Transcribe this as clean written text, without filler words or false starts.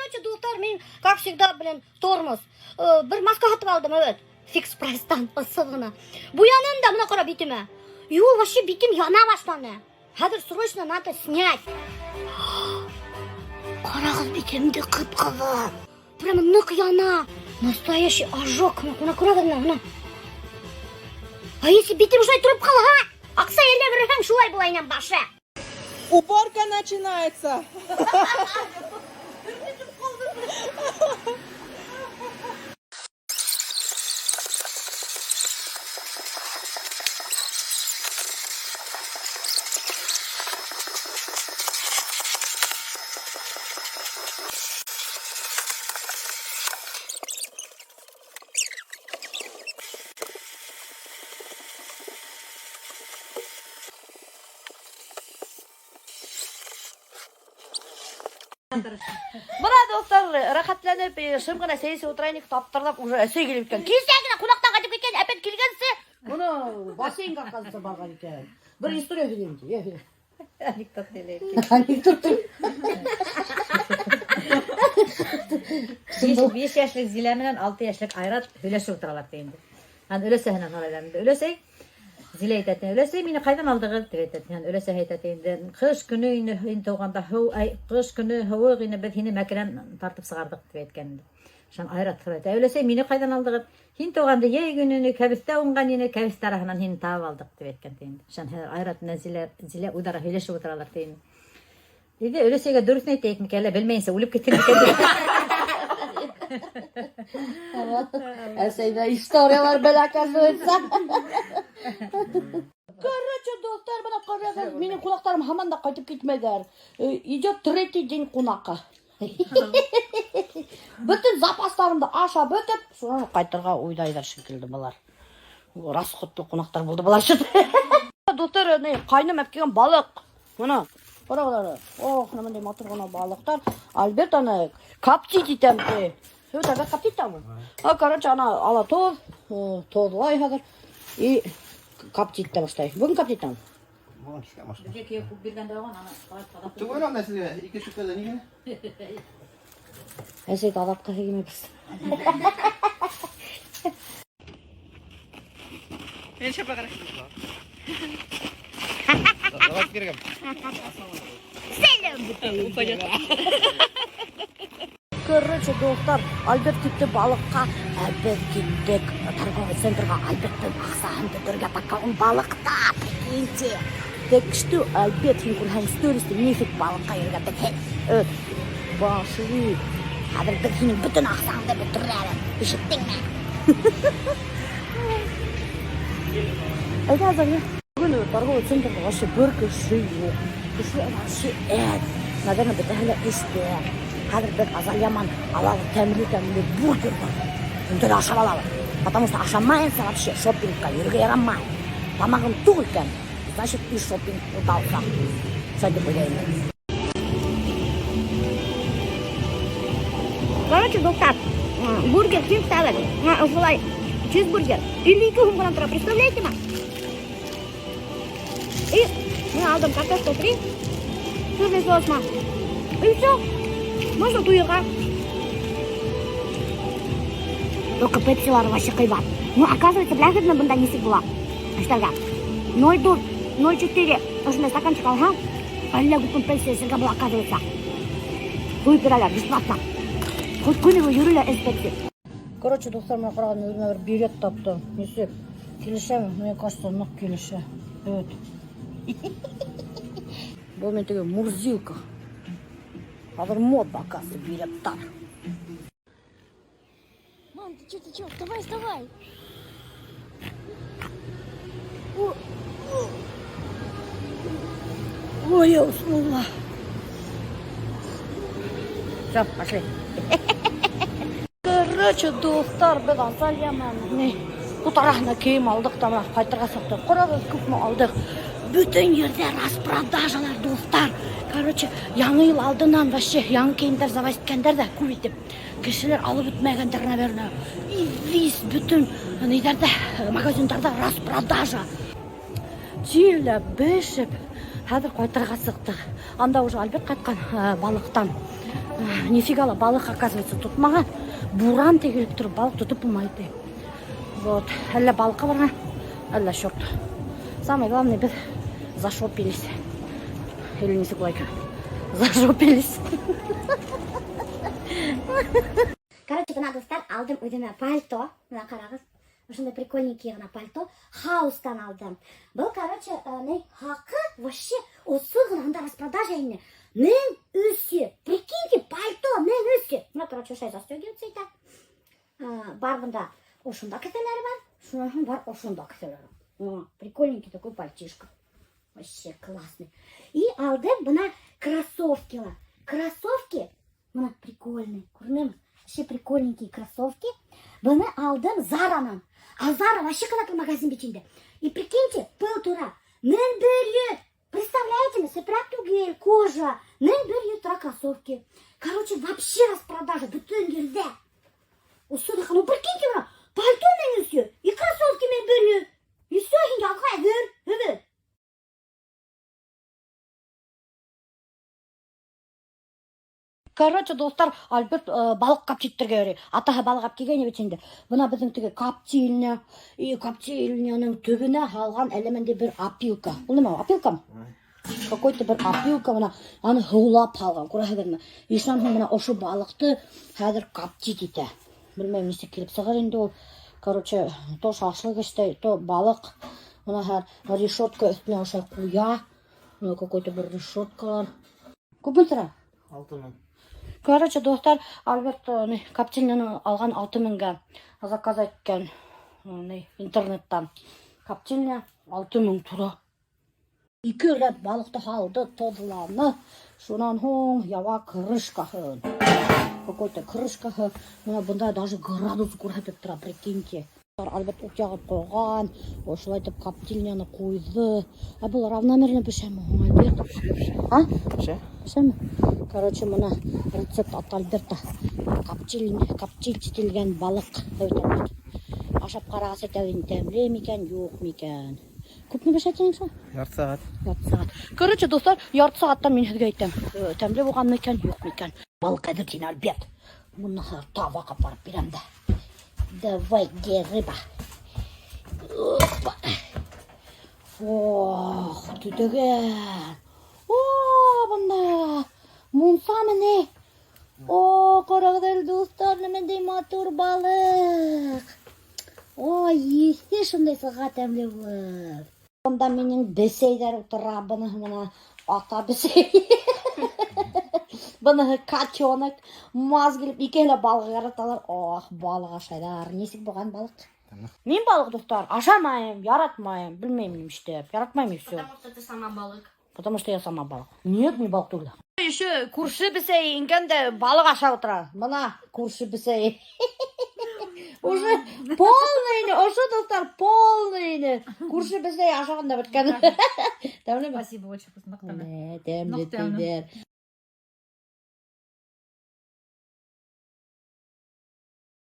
Короче, дуҫтар, мин, как всегда, блин, тормоз. Бер маска һатып алдым, evet. Фикс прайстан, ыҫы ғына. Буяным да, мына ҡара битемә. Юҡ, вообще битем яна башланы. Хәҙер срочно надо снять. Ҡарағыҙ битемде ҡып-ҡыҙыл. Прямо ныҡ яна. Настоящий ожог. Мына күрәгеҙ, мына. А если битем шулай тороп ҡалһа? Аҡса йәлләп йөрөһәң, шулай була инәм башы. Уборка начинается. Бына дуҫтар, рәхәтләнеп, шым ғына сәй эсеп ултыра инек, таптырлап уже әсәй килеп еткән. Кисә генә ҡунаҡтан ҡайтып киткән, опять килгәнсе. Бына бассейнға оказывается барған икән. Бер история һөйләйем ти. Йә, һөйлә. Анекдот һөйләйем. Анекдот. 5 йәшлек Зилә менән 6 йәшлек Айрат һөйләшеп ултыралар ти инде. Һәм өләсәһенән һорайҙар инде. Өләсәй, Зилә әйтә ти, өләсәй, мине ҡайҙан алдығыҙ? Тип әйтә ти. Һәм өләсәһе әйтә ти инде, ҡыш көнө ине, һин тыуғанда һыу, әй, ҡыш көнө һыуыҡ ине, беҙ һине мәкенән тартып сығарҙыҡ, тип әйткән инде. Шунан Айрат һорай, ә өләсәй, мине ҡайҙан алдығыҙ? Һин тыуғанда йәй көнө ине, кәбеҫтә уңған ине, кәбеҫтә араһынан һине табып алдыҡ, тип әйткән ти инде. Шунан хәҙер Айрат менән Зилә, Зилә үҙ-ара һөйләшеп ултыралар ти инде. Әйҙә, өләсәйгә дөрөҫөн әйтәйек микән, әллә белмәйенсә үлеп китер микән? Әсәй ҙә историялар белә, оказывается. Короче, дуҫтар, бына ҡарағыҙ, минең ҡунаҡтарым һаман да ҡайтып китмәйҙәр. Идет третий день ҡунаҡҡа. Бөтөн запастарымды ашап бөтөп, шунан ҡайтырға уйлайҙар шикелле былар. Расходлы ҡунаҡтар булды былар. Дуҫтар, ни, ҡайным әпкилгән балыҡ. Бына, ҡарағыҙ әле. Ох, бындай матур ғына балыҡтар. Альберт аны коптить итәм ти. Һөт, Альберт коптить итәме? А, короче, ана ала тоҙ, тоҙлай хәҙер. И коптить итә башлай. Бөгөн коптить итәм. Бөгөн кискә машина. Беҙгә кейәү күп биргәндә алған, аны ҡалай таҙартып. Түгел анда һеҙгә ике шүкәлә нигә? Әсәй таҙартҡыһы килмәй. Мин шапаға. Давай кергән. Упадет. Короче, дуҫтар, Альберт китте балыҡҡа, ә беҙ киттек торговый центрға Альберттың аҡсаһын бөтөргә, пока он балыҡта, прикиньте. Так что, Альберт, һин күрһәң стористы, нифиг балыҡҡа йөрөгә беҙ. Пошли. Хәҙер беҙ һинең бөтөн аҡсаңды бөтөрәбеҙ. Ишеттеңме? Әйҙә, Азалия. Бөгөн торговый центрҙа вообще бер кеше юҡ. Кеше вообще әҙ. Наверное, бөтәһе лә эштә. Хәҙер беҙ Азалия менән алабыҙ тәмле-тәмле бургерҙар. Унда ашап алабыҙ. Потому что ашамайынса вообще шопингҡа йөрөргә ярамай. Тамағың туҡ икән, значит и шопинг удался. Шулай тип уйлайым мин. Короче, дуҫтар, Бургер Кинг ставят. Ошолай чизбургер. 52 һум ғына тора, представляете ма? И мин алдым картошка фри, сырный соус ма. И все. Можно туйырға. Только пепсилар вообще ҡыйбат. Ну, оказывается, беләһегеҙме бында нисек була? Эшләргә. 0,4, 0,4 ошондай стаканчик алһаң, әллә күпме пепси эсергә була, оказывается. Ҡойоп бирәләр, бесплатно. Хоть көнө буйы йөрө лә эс пепси. Короче, дуҫтар, мына ҡарағыҙ, үҙемә бер берет таптым. Нисек? Килешәме? Мне кажется, ныҡ килешә. Evet. Был мин теге мурзилка. Хәҙер мода, оказывается, береттар. Мам, ты чё, ты чё? Вставай, вставай. О, о. Ой, я уснула. Все, пошли. Короче, дуҫтар, беҙ Азалия менән ни, ҡутараһына кейем алдыҡ та мына ҡайтырға сыҡтыҡ. Ҡарағыҙ, күпме алдыҡ. Бөтөн ерҙә распродажалар, дуҫтар. Короче, яңы йыл алдынан вообще яңы кейемдәр завоз иткәндәр ҙә күп итеп. Кешеләр алып бөтмәгәндәр, наверное. И весь бөтөн ниҙәрҙә, магазиндарҙа распродажа. Тирләп, бешеп, хәҙер ҡайтырға сыҡтыҡ. Анда уже Альберт ҡайтҡан балыҡтан. Нифига ла балыҡ, оказывается, тотмаған. Буран тегелеп тороп, балыҡ тотоп булмай ти. Вот, әллә балыҡҡа барған, әллә черт. Самое главное, беҙ зашопились. Или нисек улай икән? Зажопились. Короче, бына, дуҫтар, алдым үҙемә пальто. Бына ҡарағыҙ. Ошондай прикольненький ғына пальто. Хаустан алдым. Был, короче, ни, хаҡы вообще осһоҙ ғына, унда распродажа ине. 1300. Прикиньте, пальто 1300. Бына, короче, ошолай застегиваться итә. Бар бында ошонда кеҫәләре бар. Шунан һуң бар ошонда кеҫәләре. О, прикольненький такой пальтишко. Вообще классный. И алдым бына кроссовкилар. Кроссовки, бына прикольный, күренәме? Вообще прикольненькие кроссовки. Быны алдым Заранан. А Зара вообще ҡыҙыҡлы магазин бит инде. И прикиньте, был тора. 1100. Представляете, сепрәк түгел, кожа. 1100 тора кроссовки. Короче, вообще распродажа. Бөтөн ерҙә. Осһоҙ, ну прикиньте, бына, пальто 1300 и кроссовки 1100. И все, һин яҙға әҙер. Әҙер. Короче, дуҫтар, Альберт балыҡ коптитергә йөрөй. Атаһы балыҡ алып килгәйне бит инде. Бына беҙҙең теге коптильня, и коптильняның төбөнә һалған әллә ниндәй бер опилка. Ул нимә, опилкамы? Какой-то бер опилка бына аны һыулап һалған, күрәһегеҙме? И шунан һуң бына ошо балыҡты хәҙер коптить итә. Белмәйем, нисек килеп сығыр инде ул. Короче, то шашлык эшләй, то балыҡ. Бына һәр решетка өҫтөнә ошолай ҡуя. Бына какой-то бер решеткалар. Күпме тора? 6000. Короче, дуҫтар, Альберт ни, коптильняны алған 6000-гә заказ иткән, ни, интернеттан. Коптильня 6000 тора. Ике рәт балыҡты һалды, тоҙланы. Шунан һуң яба крышкаһын. Какой-то крышкаһы. Бына бында даже градус күрһәтеп тора, прикиньте. Альберт ут яғып ҡуйған, ошолай итеп коптильняны ҡуйҙы. Ә был равномерно бешәме һуң, Альберт? А? Бешә. Бешәме? Короче, бына рецепт от Альберта. Коптиль ителгән балыҡ. Әйт, Ашап ҡарағас әйтәм, тәмле микән, юҡ микән. Күпме бешә тинең шул? Ярты сәғәт. Ярты сәғәт. Короче, дуҫтар, ярты сәғәттән мин һеҙгә әйтәм. Тәмле булған микән, юҡ микән. Балыҡ әҙер тине Альберт. Быны табаҡ апарып бирәм дә. Давай, где рыба? Опа. Ох, төтәгән. О, бында мунсамы ни? О, ҡарағыҙ әле, дуҫтар, ниндәй матур балыҡ. Ой, еҫе шундай сыға тәмле булыр. Бында минең бесәйҙәр ултыра, быныһы бына ата бесәй. Быныһы котенок. Маз килеп, икеһе лә балыҡ яраталар. Ох, балыҡ ашайҙар. Нисек булған балыҡ? Мин балыҡ, дуҫтар, ашамайым, яратмайым, белмәйем нимә эшләп. Яратмайым и все. Потому что ты сама балыҡ. Потому что я сама балыҡ. Нет, мин балыҡ түгел. Еще күрше бесәй ингән дә балыҡ ашап ултыра. Бына күрше бесәй. Уже полный ине, ошо, дуҫтар, полный ине. Күрше бесәй ашаған да бөткән. Тәмлеме? Спасибо, очень вкусно. Тәмле Ныҡ тәмле. тиҙәр.